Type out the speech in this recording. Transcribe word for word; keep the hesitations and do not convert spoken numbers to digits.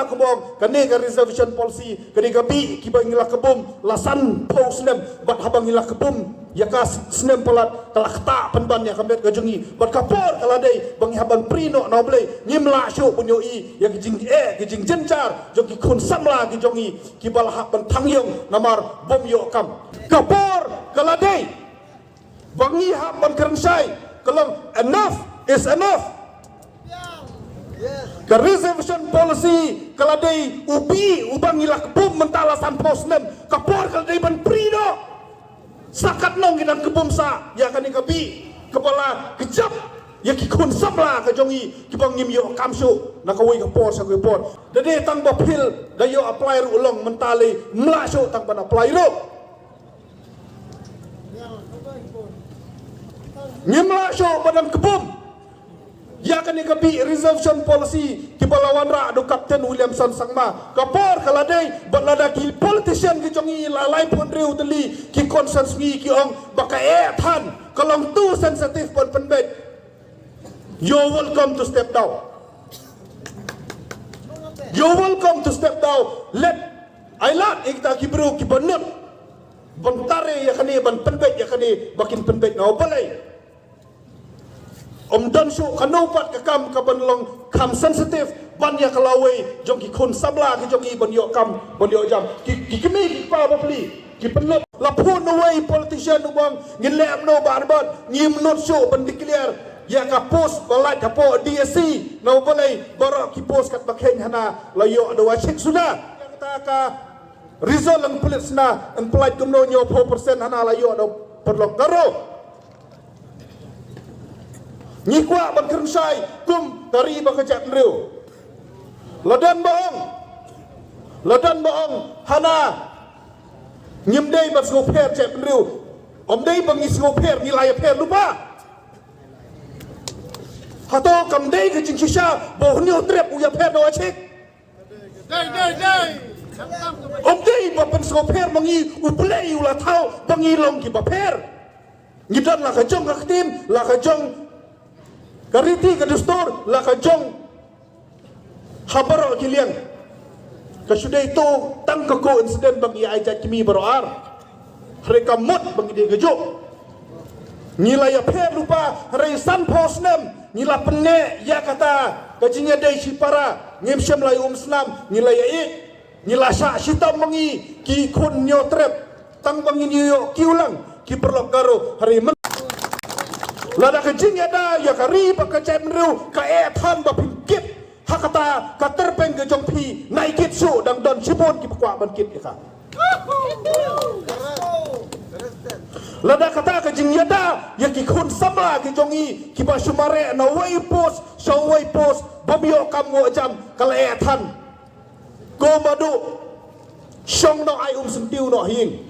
Kumba ong, kane ka reservation policy, kane ka bih kiba ngi la kebum la san phew snem, bad haba ngi la kebum ïa ka snem palat, ka la ktah pynban ïa ka met ka jong ngi. Bad ka por ka la dei ba ngi hap ban prie noh na U Blei. Ngim lah shuh ban ïohi ïa ki jingeh, ki jingjynjar jong ki khun samla ki jong ngi kiba la hap ban thang ïong namar bym ïoh kam. Ka por ka la dei ba ngi hap ban kren shai, ka long enough is enough. Ka reservation policy ka la dei u bih uba ngi la kebum mynta la san phew snem, ka por ka la dei ban prie noh. Sa katno ngi dang kebum sah ïa kane ka bih kaba la kjap ïa ki khun samla ka jong ngi kiba ngim ïoh kam shuh na kawei ka por sha kawei ka por. Da dei tang ba phi la ïoh apply ruh long mynta lei, ym lah shuh tang ban apply ruh. Ngim lah shuh ba dang kebum ïa kane ka bih reservation policy kiba la wanrah da u Captain Williamson Sangma. Ka por ka la dei, bad lada ki politician ki jong ngi la laiphew hynriew tylli ki constituency ki ong ba ka eh than, ka long too sensitive ban pynbeit, you're welcome to step down. You're welcome to step down. Let, ai lad ïa kita ki briew kiba nud ban tare ïa kane, ban pynbeit ïa kane, ba kin pynbeit na U Blei. Ym don shuh kano pat ka kam kaban long kam sensitive ban ïa ka lawei jong ki khun samla ki jong ngi ban ïoh kam, ban ïoh jam. Ki, ki kmie ki kpa bapli ki pynlong. La phone uwei politician u ong, ngin leh kumno Bah Arbot, ngim nud shuh ban declare ïa ka post ba lait hapoh D S C. Na U Blei baroh ki post katba kheiñ hana la ïoh da Wahchik suda. Ïa kata ka result lang pulit sna, yn pyllait kumno hynñiewphew percent hana la ïoh da paralok Garo. Ngi kwah ban kren shai kum ka ri ba ka jaitbynriew. La don ba ong, la don ba ong hana ngim dei ban sngewpher jaitbynriew. Ym dei ba ngi sngewpher, ngi la ïapher lypa. Hato kam dei ka jingshisha ba u Hynñiewtrep u ïapher na Wahchik? Dei, dei, dei. Ym dei ba pynsngewpher ma ngi, U Blei u la thaw ba ngi long kiba pher. Ngi don la ka jong ka ktien, la ka jong ka riti ka dustur, la ka jong ha baroh ki liang. Ka shu dei to tang ka coincidence ba ngi ai jait kmie baroh ar. Hynrei ka mut ba ngi dei kajuh. Ngi la ïapher lypa, hynrei sanphew snem ngi la pynneh ïa kata ka jingïadei shipara. Ngim shym la ïa um snam, ngi la ïa ïeit. Ngi la shah shitom ma ngi ki khun Hynñiewtrep. Tang ba ngin ïoh kiew lang ki paralok Garo, hynrei myn, lada ka jingïada ïa ka ri bad ka jaitbynriew ka eh than ba phin kit ha kata ka tyrpeng ka jong phi, nai kit shuh, dang don shibun kiba kwah ban kit ïa ka. Lada kata ka jingïada ïa ki khun samla ki jong ngi kiba shu mareh na uwei u post sha uwei u post, bym ïoh kam ïoh jam, ka la eh than. Ko Madu, shong noh, ai um syntiew noh ha ïing.